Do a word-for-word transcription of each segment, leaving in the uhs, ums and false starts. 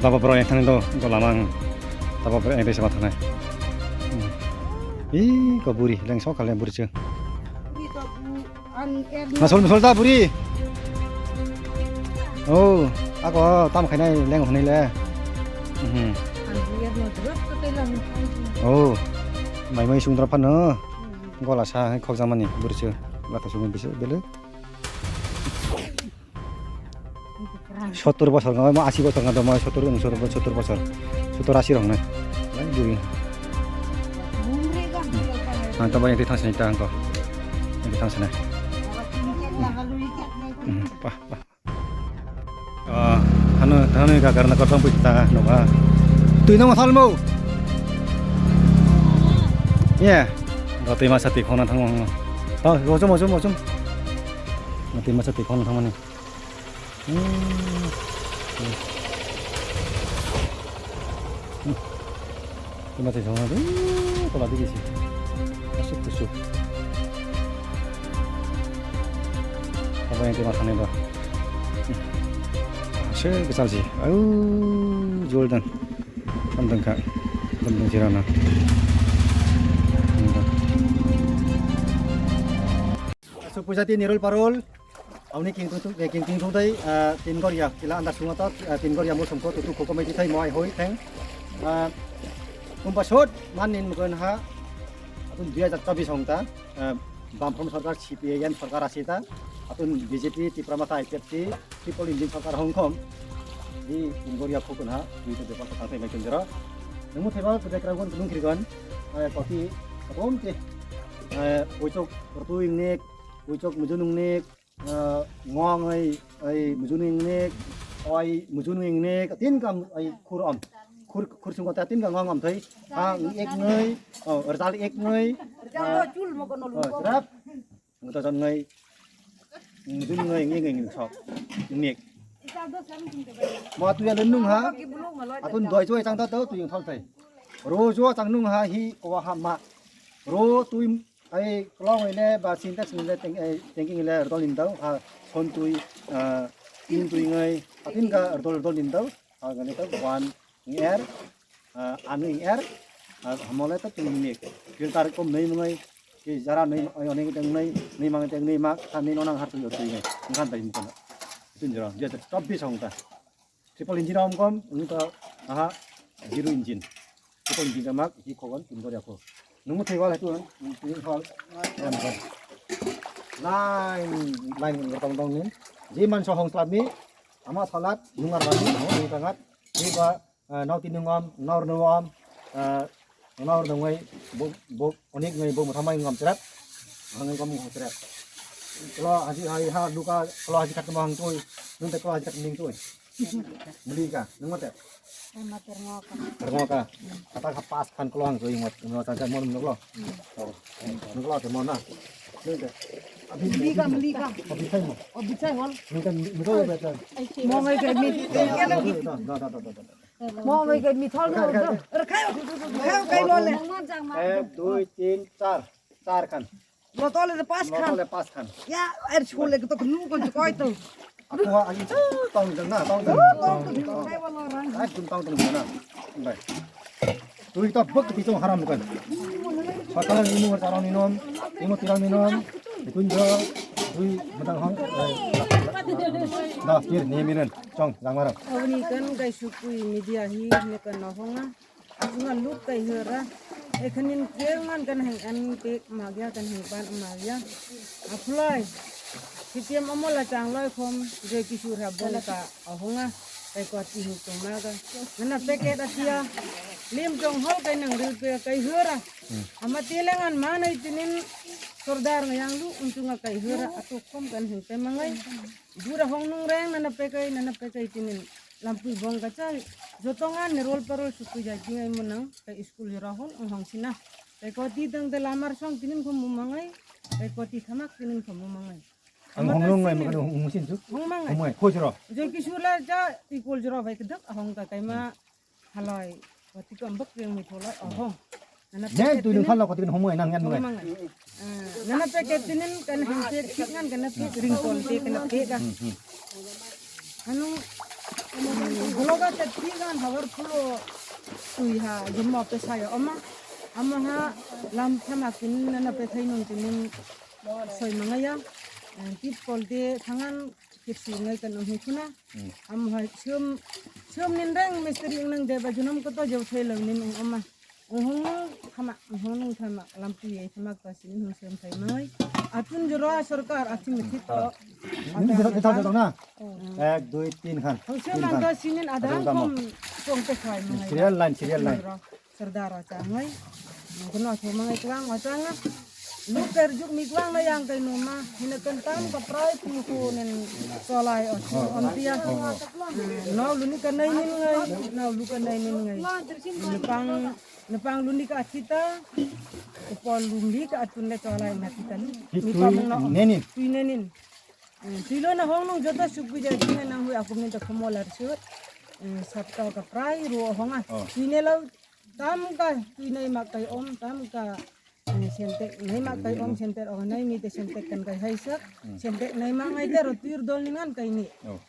Tabo borok yang thangni do, do lama ang. Tabo borok yang desa ma thangnai. Hmm. Ih, ko buri, leng sok kalian buri se. Masol, masol ta buri. Oh, ako tam khainai leng hwnai le. Hmm. Oh, mai mai sung dra phano. Gola sa hai khok jamani buri se. Lata sung bisi bele. Sottor bosor wng, mo asi bosor wng, mo sottor wng, sottor, sottor bosor, sottor asi rok nai. Lai buri. Ang to bayang twi thang sini ta ang ko. Yang twi thang sini. Hmm, pa, pa. Ah, hanu, hanu ka karna kotong pui ta no ba. Twi no thal mo. Ye. Ga twi ma sa twi khona thang mo. Oh, mo chum, mo chum, mo chum. Ga twi ma sa twi khona thang mani. Hmm. Tuma tei joma de, tola dige si. Asuk kusuk. Apa yang tema sana ba? Asuk kesal si. Au, Jordan. Tantang ka. Tantang sirana. Asuk pujati nirul parul. Auni king tung, eh, king tung tung tei, eh, tin goria, kila anda sungo ta, eh, tin goria mo sumko tutu koko mai thai mo ai hoi theng. Eh, kumpa shot man nin mukon ha, atun dui hajar chobis hong ta, eh, Bamfront sarkar C P I M sarkar asi ta, atun B J P Tipra Motha I P F T, triple engine sarkar hong khom, di tin goria khokon ha, dui to depar ta thai mai kun jero. Nemu theba kudai kragon nung krigon, eh, kopi, atom te, eh, uichok, rtu ingnek, uichok mujun ingnek, eh, ngong ai, ai mujun ingnek, oi mujun ingnek, tin kam ai khur om. Khur, khur sung kota tin kam ngong om thai. Ha, ek ngai, oh, rjal ek ngai. Rjal chul mo kono oh, luko. Serap. Ngota jon ngai. Mujun ngai, ngai, ngai, sok. Ingnek. Mo tu ya lenung ha. Atun doi choi chang ta tu tu yung thal thai. Ro jo chang nung ha hi ko ha ma. Ro tu Ai, klong ile ba Sintex ile teng-, eh, tengking ile rdol nim dau, ha, son tui, ah, tin tui ngai, atin ka rdol rdol nim dau, ha, gani tau, wan, ing er, ah, anu ing er, ah, hamole ta tui nik, filter kom nei mangai, ki jara nei, ai, oneng teng nei, nei mangai teng nei ma, ta nei nonang har tui tui ngai, ngkan tai mukana. Tun jara, dia ta, top bis hong ta. Triple engine om kom, ini to, aha, zero engine. Triple engine jamak, hi kogon, tun gori ako. Nungmu thei wal hetu, ini hol, em, hol. Line, line, tong tong nin. Ji man so hong slap ni, ama salat, nungar wani, ho, nung tangat. Ji ba, eh, nau tini ngom, nau rnu ngom, eh, nau rnu ngai, bo, bo, onik ngai, bo, muthamai ngom chrat. Hangai kom ngom chrat. Klo, aji, hai, ha, duka, klo, aji kat kemang tui. Nung te klo, aji kat ning tui. Muli ka, nung mate? Ai, mater ngo ka. Ter ngo ka. Kata ka pas khan klo ang joi ngot, ngot ta mon nung lo. Nung lo te mon na. Nung te. Muli ka, muli ka. Abi sai mo. Abi sai mo. Nung te mi to be ta. Mo ngai ke mi. Da, da, da, da, da. Mo ngai ke mi thol no. Rkhai, rkhai lo le. Ek, dui, tin, char. Char khan. Lo tole de pas khan. Lo tole pas khan. Ya, er chule to nu kon koi to. Aku ha, aku tong jeng na, tong jeng. Tong jeng. Ai kun tong jeng na. Bai. Tui to bak ti chong haram kan. Sakala ni mo charang ni nom, ni mo tirang ni nom. Kun jo, tui matang hong. Da, kir ni miren, chong, jang maro. Aboni kan kai sukui media hi ne kan no honga. Aswk luk kai hera. Ekhanin keng man kan heng an pek magya kan heng pan magya. Aphulai. Sitiam amola changloi khom je kisur ha bol ka ahonga. Kai ko ti hu tong maga. Nana peket atia. Lim jong hol kai nang ril pe kai hera. Ama telengan manai tinin sordar ngayang lu untunga kai hera atuk khom kan heng pe mangai. Bura hong nung reng nana pekai, nana pekai tinin. Lampui bong ka chai. Jotongan ni rol parol sukui jai tingai munang. Kai school jora hon ong hong sina. Kai koti tang te lamar song tinin khom mumangai. Kai koti thamak tinin khom mumangai. Ang hong nung ngai makan hong musin tu. Hong mangai. Hong mai khoi jora. Jai kisula ja ti kol jora bai kedak ahong ka kai ma. Halai, wati ko ambak yang mi tholai, oho. Nana ne packet tu nung tini khala koti hong mai nang yan mai. Hong mangai. Ah, nana packet tinin kan hang pek, pek ngan kan pek, ring tol pek, kan pek ah. Hmm, hmm. Anu, Bloga te twi gan habar phulo twi ha jumma pe sayo oma. Ama ha lam thama kin na na pe thai nung tinin soi mangaya. Tip kol de thangan kipsi ngai kan ong hukuna. Ama ha sum sum nin reng mistri nang de ba junam ko to jauh thai lang nin ong oma. Uhung thama, uhung thama, lampi ai thama ka sini hung sem thai mai. Atun jora sarkar achi mithi to. Ini jora kita jora na. Ek, dui, tin khan. Hung sem ang ka sini ada kom kom te khai mai. Serial line, serial line. Sardar acha mai. Kono thoma ngai klang acha nga. Luker juk mi klang na yang kai no ma. Hina kan tam ka prai pu ko nen solai o. Om tia. No luni ka nai nin ngai, no lu ka nai nin ngai. Ni pang Napang lundi ka atita, upol lundi ka atun le chola ina tita lu. Hi Ni tui pamung na nenin? Tui nenin. Eh, tui lo na hong nung joto suk bijai tui na nang hui akum ni ta khomo lar sur. Eh, sapta ka prai ro honga. Oh. Tui ne lo tam ka tui nai mak kai om tam ka, eh, sentek nai mak kai om sentek o nai mi te sentek kan kai hai sak. Hmm. Sentek nai mak ngai te ro tui dol ni ngan kai ni. Oh.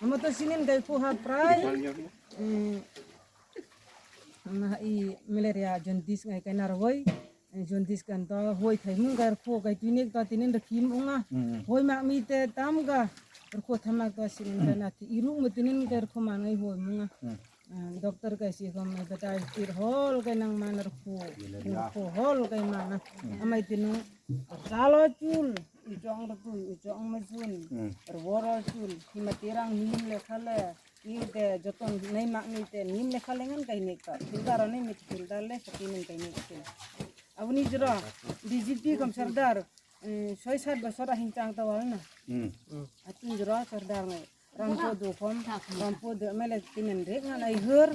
Amo to sinin kai ku ha prai. Eh, Ama i malaria jaundice ngai kai narwoi. Jaundice kan to hoi thai mung gar kho kai tui nek to tinin da kim unga. Mm. Hoi mak mi te tam ga. Ar kho thamak to sinin da na ti iruk mo tinin gar kho mangai hoi munga. Mm. Ah, doctor kai si khom hepatitis tir hol kai nang man ar kho. Malaria. Kho hol kai mana. Mm. Amai tinu chalo chul. Uchong ro tui, uchong ma chun. Mm. Ar woro chul. Hima tirang nim le khale. Ni te joton nai mak ni te nim le khale ngan kai nek ta. Filter ni mit filter le sati nin kai nek sin. Aboni jora B J P kom sardar, eh, soi sat bosor ahin chang ta wal na. Hmm. Atun jora sardar ngai. Rampo do kom, rampo do mele tinen re ngan ai hur.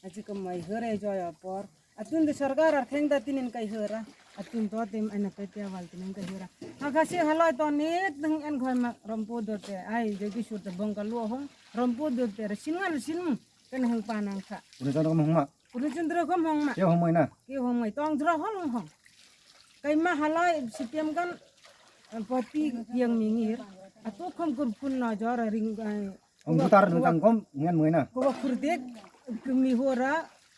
Aji kom ai hur ai joya por. Atun de sarkar ar kheng da tinin kai hura. Atun to tem ana pe pe wal tinin kai hura. Ha kha si halai to net nang en khoi ma rompo do te. Ai je ki sur te bong ka luo hong rompo do te re sin ngan sin mu. Kan hang pa nang kha. Puni chondro kom hongma. Puni chondro kom hongma. Ke hongmai na? Ke hongmai tong jro hol hong hong. Kai ma halai si tem kan, eh, popi yang mingir. Atu khom kur pun na jor ring, eh, Ang butar nang tang kom ngan mui na. Kowa khurdek kemi hora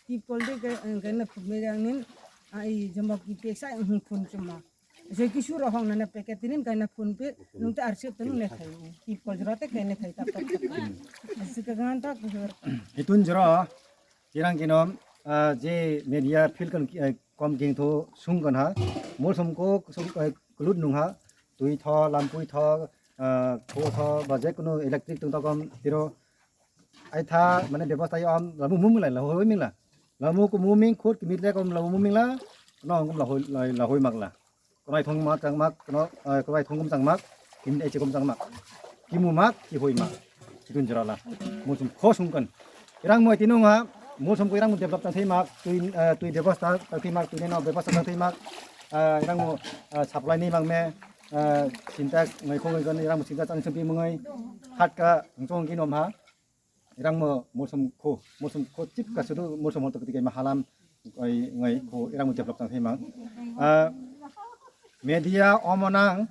ti polde ke, eh, ke na phumne jang nin, ah, i jomok ki peksa, eh, hung phun chuma. Je kisu rohong na na peke tinin kai na phun pe, nung te arsip te nung ne khai. Ti pol jora te kai ne khai tap tap tap. Asi ka gan ta kuhur. Itun jora, kirang kinom, ah, je media field kan ki, eh, kom ging tho sung kan ha. Mol som ko, som, eh, kulut nung ha. Tui tho, lampui tho, ah, kho tho, ba je kunu electric tung tokon tiro. Ai tha, mane bebosta yo am, lamu muming lai, lahoi ming la. Lamu ku muming khut kimit le kom lamu muming la. No kom lahoi, lahoi mak la. Kwbai thong ma chang mak, no, eh, kwbai thong kom chang mak, kimit ai che kom chang mak. Kimu mak, kihoi mak. Chitun jora la. Mol som kho sung kan. Irang moi tinung ha, mol som ko irang mo develop chang thai mak, tui, eh, tui bebosta chang thai mak, tui no bebosta chang thai mak, eh, irang mo, eh, supply ni mak me, eh, sinta ngai khong ngai kan irang mo sinta chang sempi mungai, hat ka ngchong ki nom ha, irang mo mol som kho, mol som kho chip ka sudu mol som hol to kiti kai ma halam, oi ngai kho irang mo develop chang thai mak. Eh, media omo nang,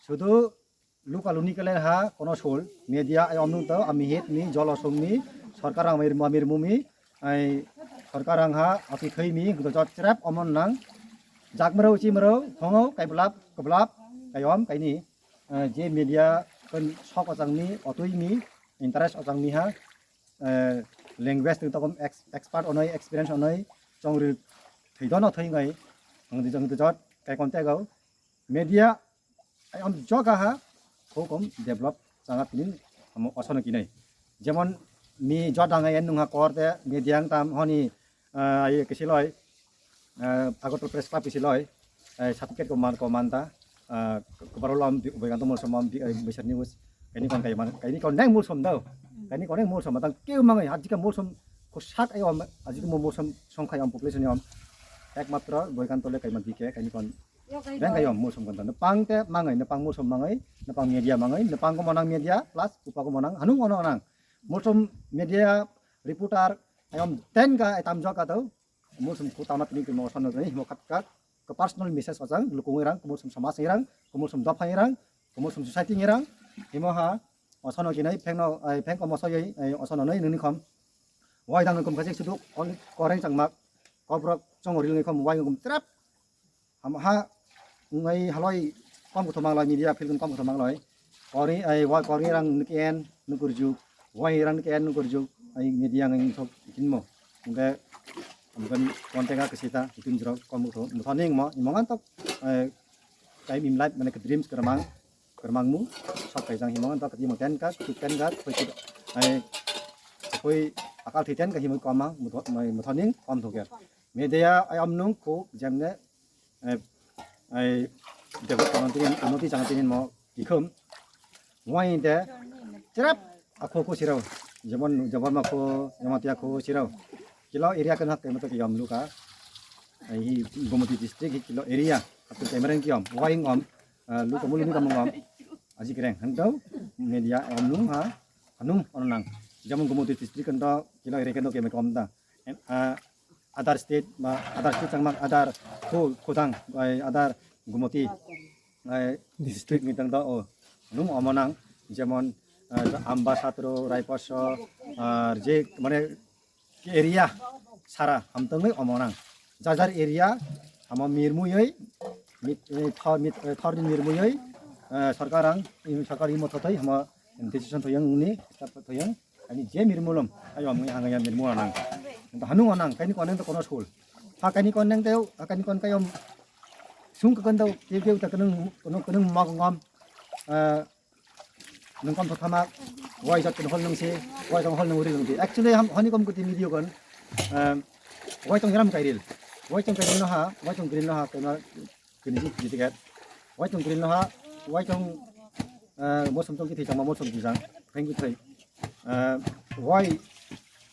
sudu Luka luni kele ha kono sul media ai omnung to ami het mi jolo sung mi sorkar ang mir mamir mumi ai sorkar ang ha ati thei mi do jot chrap omon nang jak mero chi mero hongo kai blap keblap kai om kai ni, eh, je media kon sok ochang mi otui mi interest ochang mi ha, eh, language tong tokom ex-, expert onoi experience onoi chongril thei dono thei ngai ang di jang do jot kai kon te gau. Media ai om joga ha hukum develop changa tinin amo osono kinai. Jemon mi jodang ai nung ha kor te media ang tam honi, ah, ai kisi loi, ah, Agartala Press Club kisi loi, ai certificate ko man ko manta, ah, kobaro lom bi-, Boikanto mol somam bi-, ai Bisar News. Kaini kon kai man, kaini kon neng mol som dau. Kaini kon neng mol som matang keu mangai hajika mol som ko sak ai om, ajika mol som songkhai om population om. Ekmatro Boikanto le kai man bi ke kaini kon Beng kayom mol som kan tano pang te mangai, na pang mol som mangai, na pang media mangai, na pang ko monang media plus upa ko monang hanung ono nang. Mol som media reporter ayom ten ka etam jok atau mol som ko tamat ni mo son ni mo kat kat ke personal message ochang lukung irang, mol som samaj irang, mol som dopha irang, mol som society irang, imo ha Osono kinai phengno, ai pheng komo soyoi, ai osono noi nini khom. Wai dang kum khajik suduk, only koreng changmak. Kobrok chongo rilni khom wai kum trap. Ham ha ngai haloi kom kotho mangloi media film kom kotho mangloi. Kori ai wai kori rang niken nukurjuk. Wai rang niken nukurjuk. Ai media ngai thok kinmo. Hingke mungkin konten ka kesita, itin jero kom kotho. Muthoning mo, imongan tok, eh, time in life, mane ke dreams kermang, kermang mu, sok kaijang himongan tok, kati mo ten ka, kutuk ten ka, koi kit, ai, koi akal thi ten ka himoi kom mang, mutho-, mai muthoning kom thok ya. Media ai om nung ko jemne, eh, ai, debo tang tinin, unnoti chang tinin mo, kikhum. Wai de, cherap, akho ko sirao. Jemon, jemon ma kho, jemon tia kho sirao. Kilo area kan hak kemata kiyom luka. Ai hi Gomoti district hi kilo area. Hatu kemereng kiyom. Wai ngom, eh, luka mulu luka mongom. Aji kereng. Hantau, media om nung ha. Hanum ono nang. Jemon Gomoti district kan do kilo area kan do kemereng kom da. En, ah, other state ba other state changmak other khu khudang bai other Gumoti bai district ni tang do o nung omo nang jemon, ah, Amba Satro, Raipaso, ah, je mane area sara hamtangwi omo nang jar jar area hamo mirmuyoi mit, eh, thor mit, eh, thor ni mirmuyoi, eh, sarkar ang, sarkar imo thothoi hamo decision thoyang ni start thoyang. Ani je mirmulom, ayo amui hangaya mirmula nang. Ento hanung anang, kaini koneng to kono school. Ha kaini koneng teo, ha kaini kon kayom. Sung kakan teo, teo teo ta kanung, kanung, kanung mak ngam. Eh, nung kom thothamak, wai jat kan hol nung si, wai jong hol nung uri nung di. Actually, ham, honi kom kuti video kon. Eh, wai tong yaram kairil. Wai tong kairil no ha, wai tong green no ha, kena Kini si kiti ket. Wai tong green no ha, wai tong, eh, mosom tong kiti jang ma mosom kiti jang. Thank you thai. Eh, wai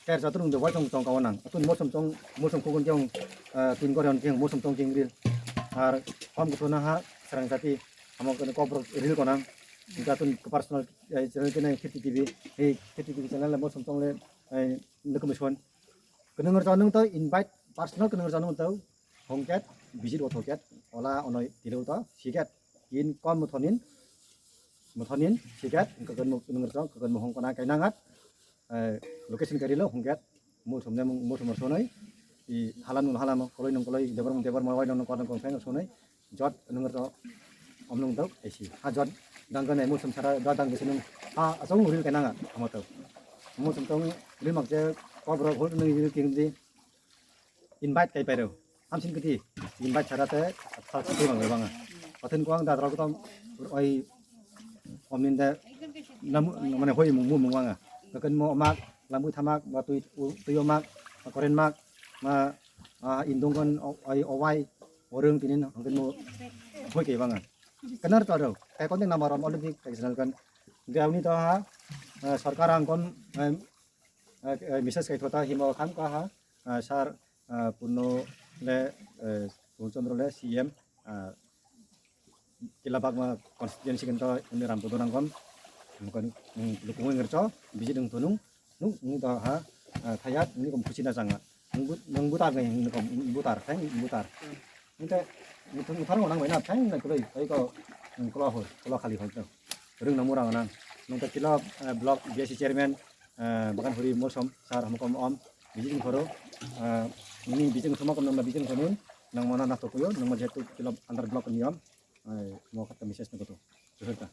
ter jatu rung de wai tong tong kawan nang. Atun mosom tong, mosom kugun jong, eh, tin kore on king, mosom tong king ril. Ar kom kutu na ha, serang jati, amo kene kop ril konang. Jatun ke personal, eh, channel kene Kheti T V, eh, Kheti T V channel le mosom tong le, eh, nukumi son. Kene ngerja nung to invite, personal kene ngerja nung to. Hongket, visit o thoket, ola onoi tilo to, siket, kin kom muthonin, muthonin, siket, kakan mo ngerjong, kakan mo hongkona kainangat, eh, location kari lo, hongket, muthum ne muthum sonoi, i halan nung halan, koloi nung koloi, debar mung debar mo, wai nung nung kodong kong pheng sonoi, jot nung ngerjong, om nung dok, esi, ha jot, dangkan ai muthum sara, jot dang kesenung, ha, asong uril kainangat, amo to. Muthum tong, rimak je, kobro, hol nung yul king di, invite kai pairo. Hamsin kiti invite sara te thal kiti bang bang. Pathen kuang da rok tom oi omin de nam mane hoi mung mung bang. Kakan mo mak lamui thamak ba tui tui mak koren mak ma indung kon oi owai orang tinin angken mo hoi kai bang. Kanar to ro kai konten nama rom already kai channel kan. Dia uni to ha sarkar ang kon message kai thota himo kham ka ha. Ah, sir, ah, Purno le, eh, Purno Chandra le C M, ah, Kila Bagma constituency kan to ini Ram Podo nangkon, nangkon, nung, lukung ngercho, biji nung tunung, nung, nung to ha, ah, thayat, nung kom khusi na changa, nung but, nung butar ngai, nung kom, nung butar, thang, nung butar. Nte, nung thang, nung thang nang bai na, thang, nung kulai, ai ko, nung kula hoi, kula khali hoi to. Rung nang murang nang, nung to Kila, eh, block B S C chairman, eh, Bagan Huri Mosom, sir, hamukom om, bijing khoro, eh, nini bijing thuma kom nangma bijing thunun, nang mana na tokuyo, nangma jetu kilo under block niyom, eh, mo khatta message na kutu. Suhurta.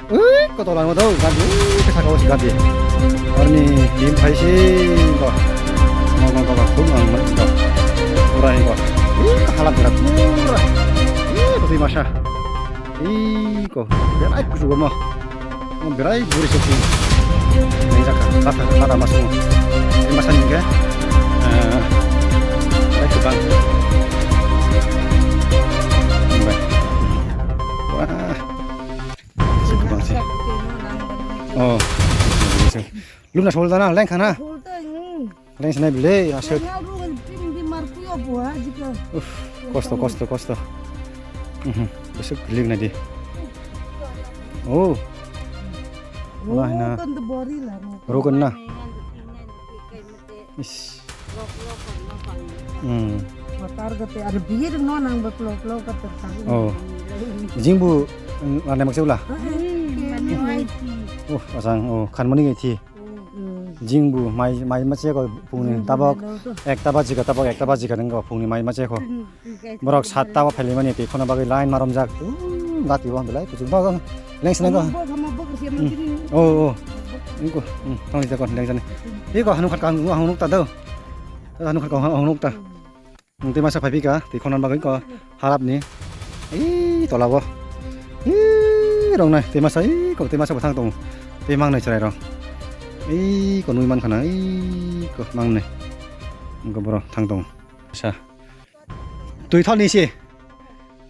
Ui, koto lang do, gadi, ui, kesa kau si gadi. Arni, tim phaisi, ko. Mo, mo, ko, ko, thum, ang, mo, ko. Pura, ko. Ui, halat berat, pura. Ui, kopi masa. Iko, berai kuchugo mo. Mo berai buri soksi. Neng jaka, bata, bata masung. Ini masa ningke. Eh, berai kubang. Bai. Wah. Si kubang si. Oh. Luna sol dana, leng khana. Sol ta, hmm. Leng sinai bile, asek. Leng aru kan pim di mar kuyo buha jika. Uf, kosto, kosto, kosto. Mhm, besok giling nadi. Oh. Wala hina. Rokan tu bori lah, rokan. Rokan na. Is. Hmm. Motor kate, ada bir no nang ba klok klok kate. Oh. Jingbu Lande makse ula. Oh, asang, oh, khanmani ngai thi. Jing bu mai, mai ma che ko phungni tabok ekta ba jika, tabok ekta ba jika nang ko phungni mai ma che ko. Borok sat ta ba pheli mani te khona bagwi line marom jak. Gati bo belai kuchuk ba leng sene ko. Oh, oh. Ingko, tong je ko leng sene. Iko hanu khat kang hanu ta do. Hanu khat kang hanu ta. Tei masa phai phika, tei khona bagwi ko harap ni. Ei tola bo. Ei rong nai, tei masa ei ko tei masa bo thang tong. Tei mang nai chwrai rong. Ei ko nui man khana, ei ko mang nai. Ko boro thang tong. Sa. Tui thol ni si.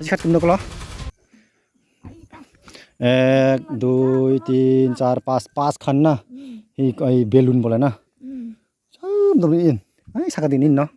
Asi khat kum doklo. Ek, dui, tin, char, pas, pas khan na. Ei ko ei balloon bola na. Sam dong in. Ai saka din in no.